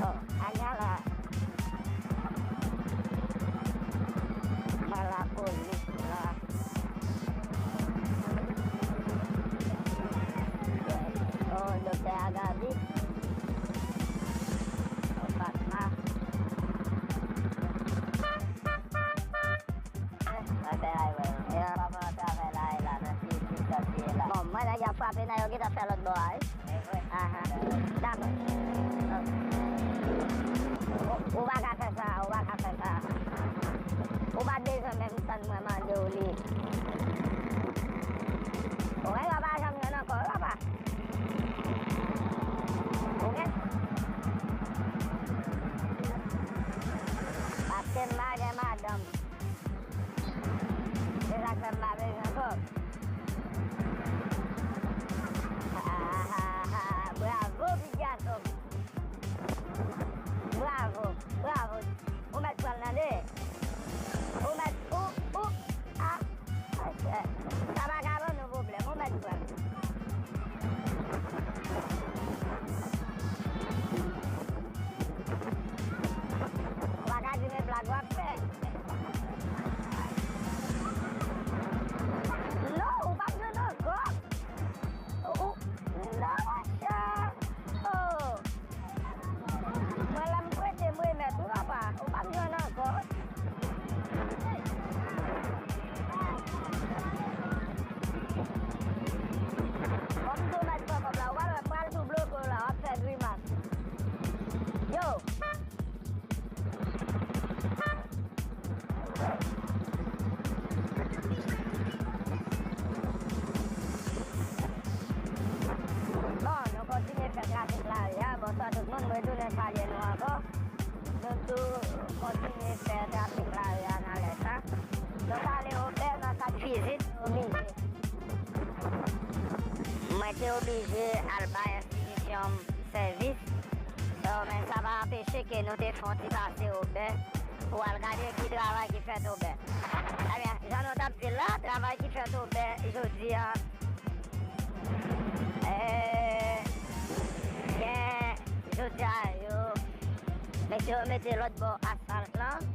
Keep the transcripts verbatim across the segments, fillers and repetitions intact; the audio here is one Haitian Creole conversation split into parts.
Oh, aga la. Mwen lapolis la. Oh, doktè Agabi. Oh, Fatma. Eh, mwen fè ay wè. E a papa travay la, e la, nan ti, ti sòti e la. Bon, mwen nèg y ap frape nan yo gentan fè lòt bò a, wi. Ahan. Dakò. Ou, ou pa ka fè sa, ou pa ka fè sa. Ou pa t bezwen menm tann mwen mande w li. Ou wè, yo pa janm jwenn ankò, wi, papa. Ou gen? Paske m pa gen madanm. Se sa k fè m pa bezwen kòb. Ah, ah, ah, bravo, pigaso. Bravo, bravo. Ou mèt pran l nan de. Ou mèt, ou, ou, ah, sa pa ka ban nou pwoblèm. Ou mèt pran l. Ou pa ka di men blag w ap fè. Non, ou p ap jwenn ankò. Ou, non, monchè. Oh. Mwen la m prete m remèt wi papa. Ou p ap jwenn ankò. Kòm tou mèt pran kòb la, ou pral wè m pral tou bloke w la, w ap fè grimas. Yo! Bon, nou kontinye fè trafik lari a. Bonswa tout moun, mwen retounen salye nou ankò. Nou tou kontinye fè trafik lari a nan lè sa. Nou t ale Obè nan kad vizit oblije. Mwen te oblije al bay enstitisyon m sèvis. So, men sa pa anpeche ke nou te fè yon ti pase Obè pou al gade ki travay ki fèt Obè. Ebyen, jan nou t ap di l la, travay ki fèt Obè jodi a, eh, gen, jodi a, yo, mesye yo mete lòt bò asfalt lan,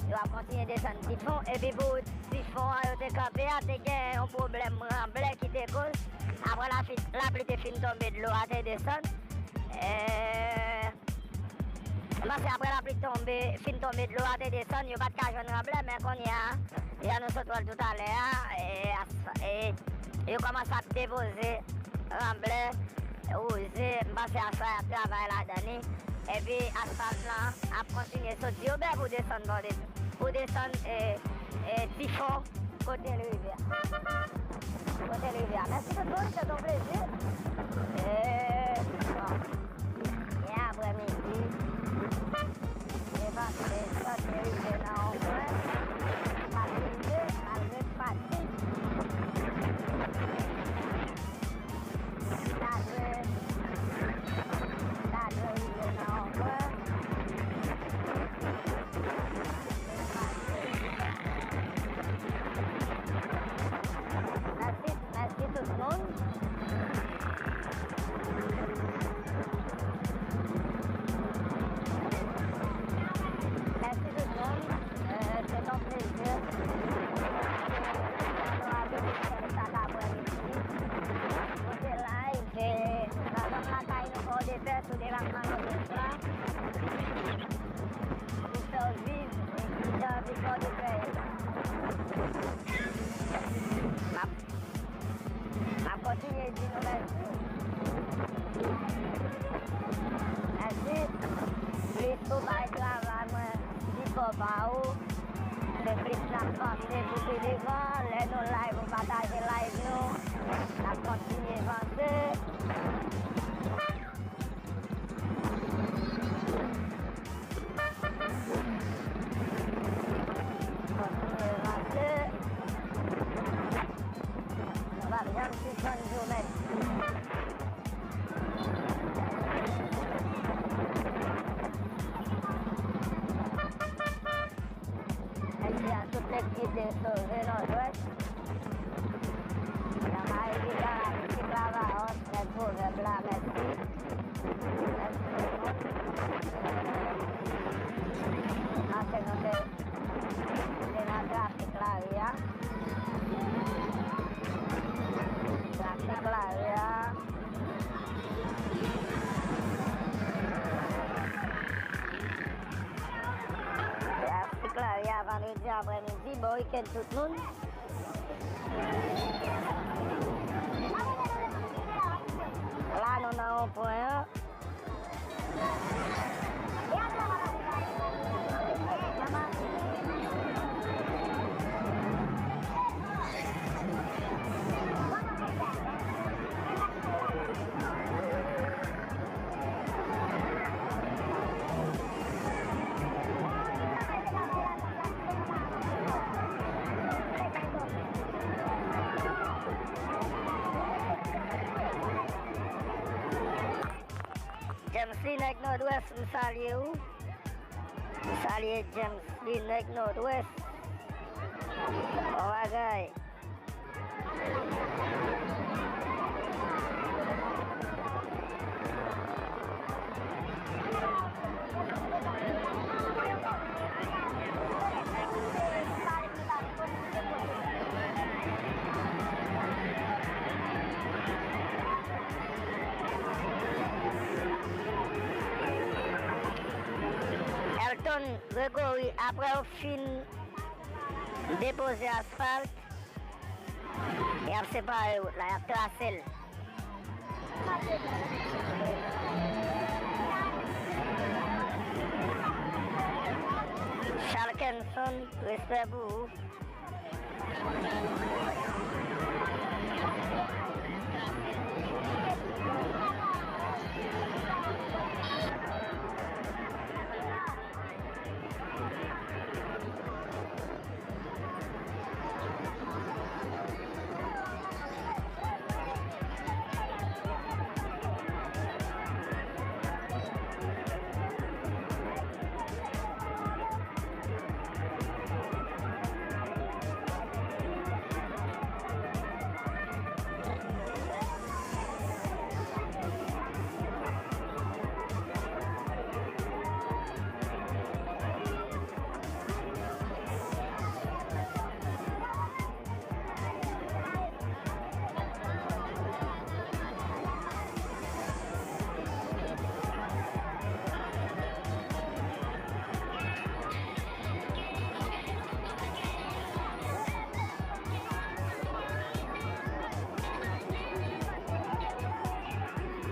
yo ap kontinye desann Tifon, epi pou Tifon an yo te kanpe a, te gen yon pwoblèm ranblè ki te koz, apre lapli, lapli te fin tonbe, dlo a te desann. Eh, m panse apre lapli tonbe, fin tonbe, dlo a te desann, yo pa t ka jwenn ranblè, men kounye a, jan nou sot wè l toutalè a, e, as-, e, yo kòmanse ap depoze ranblè, wouze, m panse aswè y ap travay ladan li. Epi asfalt lan ap kontinye soti Obè pou desann bò de, pou desann, e, e, Tifon. Kote l rive a? Kote l rive a? Mèsi tout moun, se t on plezi. E, bon. Byen aprèmidi. E pase, pase rive nan yon pwen. Pase rive, malgre pati. Sa dwe, sa dwe rive nan yon pwen. Mèsi, mèsi tout moun. Mèsi tout moun. Eh, se yon plezi. Nou abitye fè sa k apre midi. Nou te live, eh, nan zòn lakay nou Fòdepè, sou depatman Nòdès la. Pou fè w viv, eh, kijan vi Fòdepè ye. M ap M ap kontinye di nou mèsi. Mèsi. Plis ou bay travay mwen sipò pa ou, se plis n ap vanse pou pi devan. Lè nou live, ou pataje live nou, n ap kontinye vanse. Bonn jounen. Mèsi a tout lekip de Sove Nòdwès. Nan Mayi Viva, Misye Klavawòs, mèt pwovèb la, mèsi. Mèsi tout moun. Mache nou te, te nan trafik lari a. Trafik lari a. Trafik lari a, vandredi aprèmidi, bon wikenn tout moun. La nou nan wonpwen an. James Lee nèg Nòdwès, m salye ou. M salye James Lee nèg Nòdwès. Bon bagay. Elton Gregory, apre yo fin depoze asfalt, y ap separe wout la, y ap trase l. Charles Kenson, respè pou ou.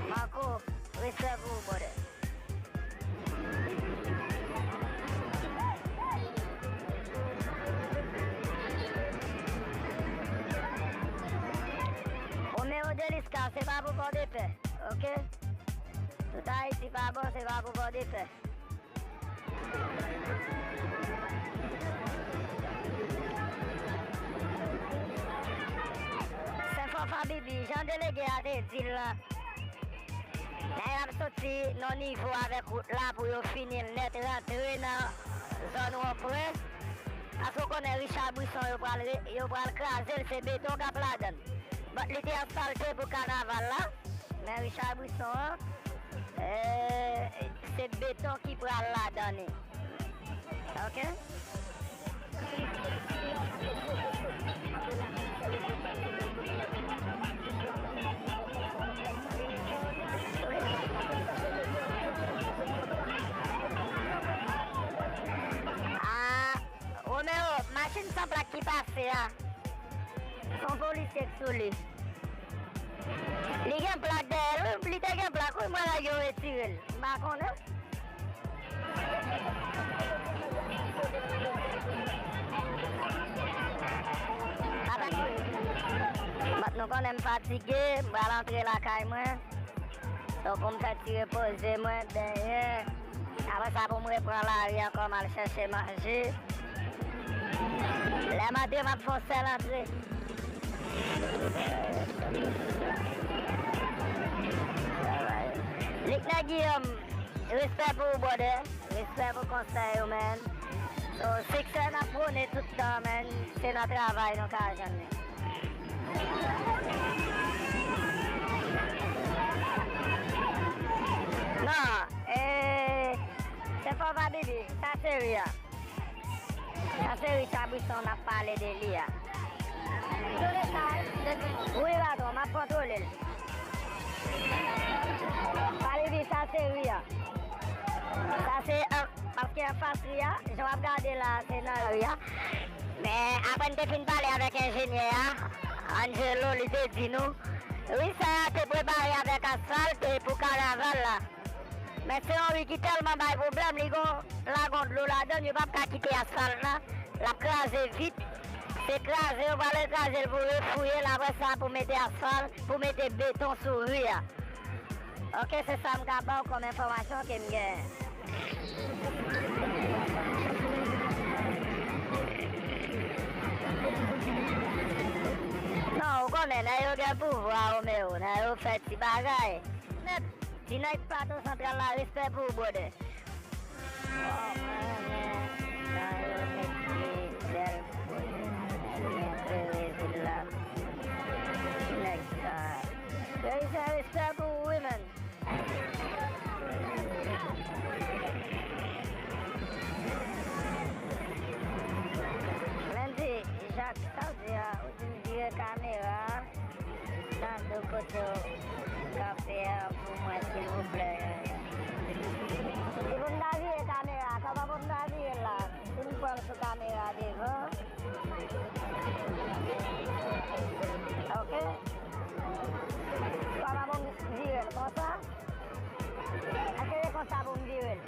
Marco, respè pou ou, brother. Romeo Delisca, se pa pou Pòdepè, oke? Tout Ayiti pa bon, se pa pou Pòdepè. Senfò Fabibi, jan delege a te di l lan, nèg ap soti nan nivo avèk wout la pou yo fini l nèt, rantre nan zòn Wonpwen. Paske w konnen Richard Brisson, yo pral re-, yo pral kraze l, se beton k ap ladan l. But li te asfalte pou kanaval la, men Richard Brisson an, eh, se beton ki pral ladan li. Oke? Ah, Romeo, machin san plak ki pase a, se yon polisye k sou li. Li gen plak dèyè l, wi, li te gen plak, wi, mwen la yo retire l. M pa konnen. Papa, but nou konnen m fatige, m pral antre lakay mwen. Donk, pou m fè ti repoze mwen dèyè. Apre sa, pou m repran lari ankò, m al chèche manje. Lè m antre, m ap fè yon sèl antre. Liknè Guillaume, respè pou ou, brother. Respè pou konsèy ou, man. So, siksè n ap pwone tout tan, man. Se nan travay nou ka jwenn li. Non, e, se fò pa bibi, sa se ri a. Sa se Richard Brisson n ap pale de li a. Wi, patwon, m ap kontwole l. Pale di sa se ri a. Sa se an, paske anfas ri a, jan w ap gade la, se nan ri a. Men apre n te fin pale avèk enjenyè a, Angelo, li te di nou, ri sa a te prepare avèk asfalt pou kanaval la. Men se yon ri ki tèlman bay pwoblèm, li gon lagon dlo ladan l, yo p ap ka kite asfalt lan, l ap kraze vit. Se kraze, yo pral kraze l pou refouye l, apre sa pou mete asfalt, pou mete beton sou ri a. Oke, se sa m ka ba w kòm enfòmasyon ke m genyen. Non, ou konnen, nèg yo gen pouvwa, Romeo, nèg yo fè ti bagay. Nèt. Ti nèg Plato Santral la, respè pou ou, brother. Sa yo mete bèl byen klere vil la. Ti nèg sa. Yo, se respè pou ou, wi, man. Mendy Jacques, sa w di a, ou di m vire kamera. Nan do kote w kanpe a pou mwen, silvouplè. Se pou m ta vire kamera, kòman pou m ta vire l la? Si m pran l sou kamera devan. Oke. Kòman pou m vire l konsa? Èske se konsa pou m vire l?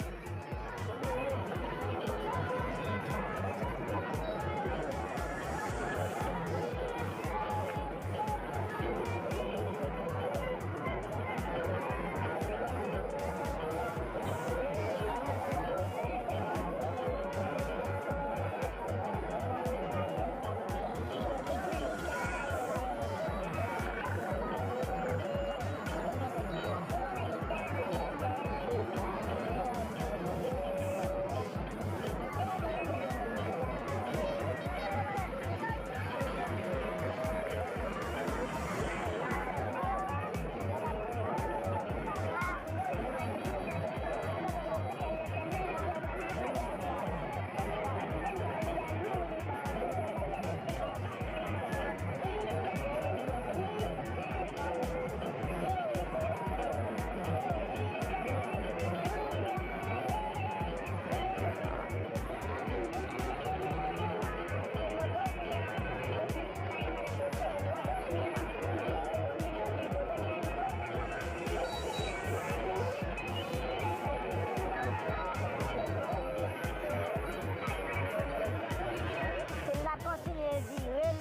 Si n t ap kontinye vire l,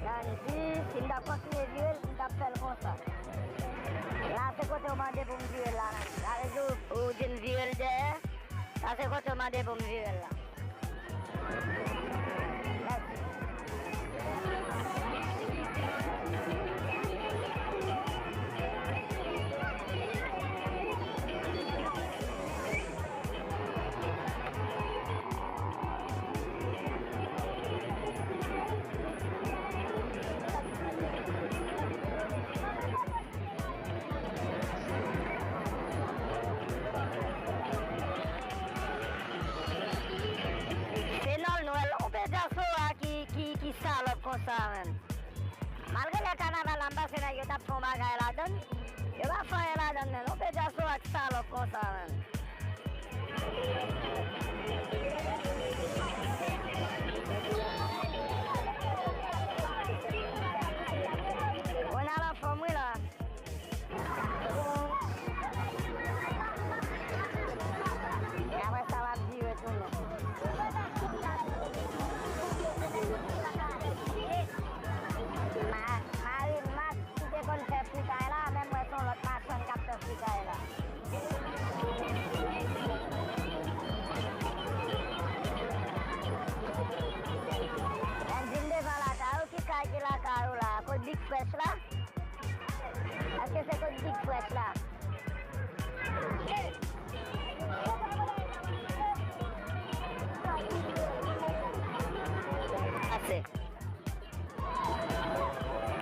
Nancy, si m t ap kontinye vire l, m t ap fè l konsa. La, se kote w mande pou m vire l la, Nancy. Sa vle di ou, ou di m vire l dèyè. Sa se kote w mande pou m vire l la. Mèsi. Se nòl nwèl, on pe dyaspora ki, ki, ki salòp konsa, menm. Malgre lè kanaval la, m panse nèg yo t ap fè yon bagay ladann. Yo pa fè anyen ladann, menm. On pe dyaspora ki salòp konsa, menm. Ronald anfòm, wi, la. E apre sa, w ap vire tounen. Ma-, Marie Marthe ki te konn fè frikay la, menm mwen se yon lòt machann k ap fè frikay la. frèch la. Ase.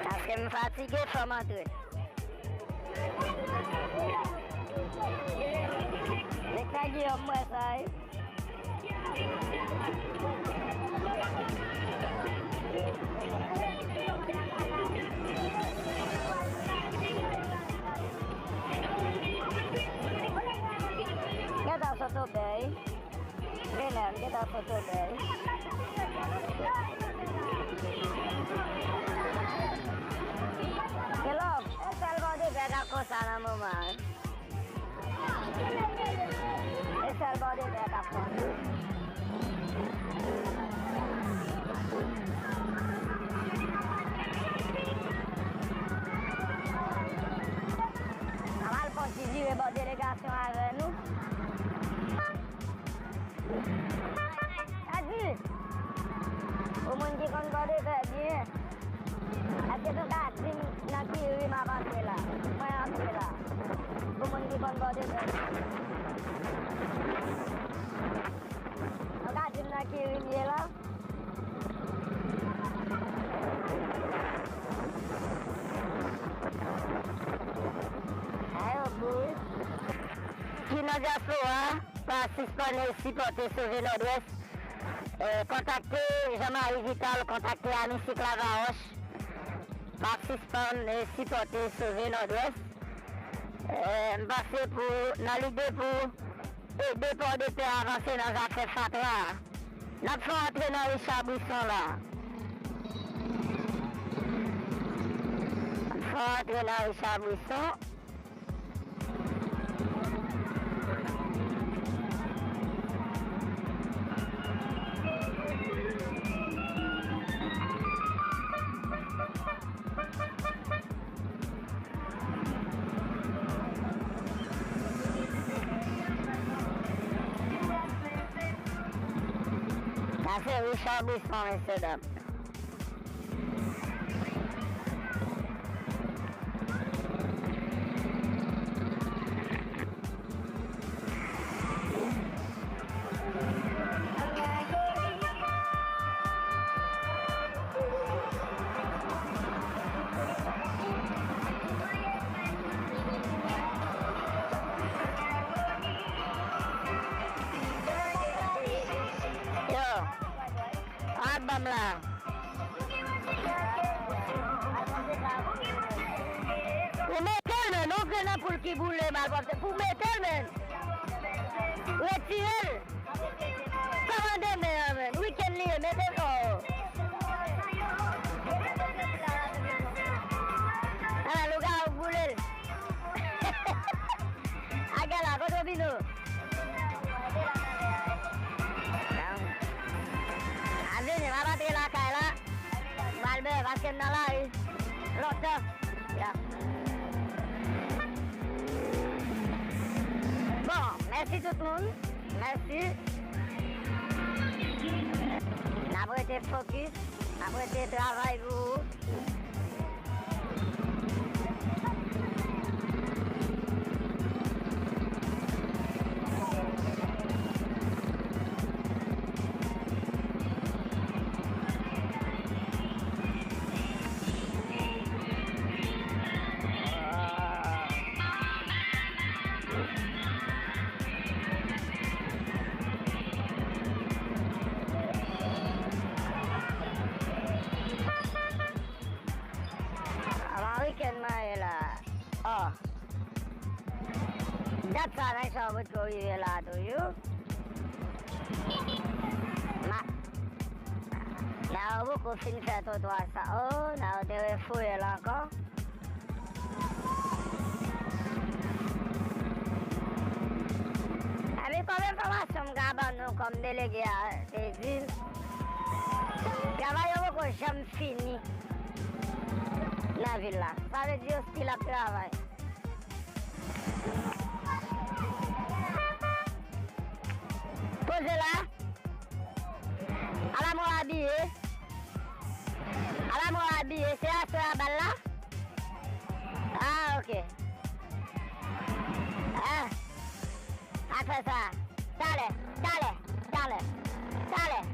Paske m fatige, fò m antre. Nèg sa Giyòm, m wè sa, wi. Gade sa, Soto Bèy. Vini, m gentan foto bèl. Hello, e sèl bò de bèl k ap konsa nan moman an. E sèl bò de bèl k ap konsa. N ap al fè yon ti vire bò delegasyon avè nou. Sa di, pou moun ki konn Pòdepè byen, èske nou ka di m nan ki ri m ap antre la? Mwen antre la. Pou moun ki konn Pòdepè byen. Nou ka di m nan ki ri m ye la? Ayo, bout. Ki nan dyaspora, pa sispann sipòte Sove Nòdwès. Eh, kontakte Jean Marie Vital, kontakte Amicycle Lavaroche. Pa sispann, eh, sipòte Sove Nòdwès. Eh, m panse pou, nan lide pou ede Pòdepè avanse nan zafè fatra a. N ap fè antre nan Richard Brisson la. N ap fè antre nan Richard Brisson. Sa se Richard Brisson, mesye dam. Yo. Ap ban m la. Ou mete l, men, nou vle nan poul ki boule, malpwòpte. Pou mete l, men. Retire l. Kòmande men an, men. Wikenn li ye, mete l, oh. Ala, lougawou boule l. Agè la, kote w vin ou? A vini, m ap antre lakay la. M al bè, paske m nan lari. Lontan. Ya. Bon, mèsi tout moun. Mèsi. N ap rete fokis. N ap rete travay pou ou. Avan wikenn mwen ye la. Oh. Dat sa nan sa w potko rive la toujou. Ma. Nan ou poko fin fè twotwa sa. Oh, nan ou te refouye l ankò. Epi kòm enfòmasyon m ka ban nou kòm delege a te di, travay yo poko janm fini nan vil la. Sa vle di yo still ap travay. Poze la. Ala mwen abiye. Ala mwen abiye. Se aswè a bal la? Ah, ok. Ah! Afè sa. Talè, talè, talè, talè.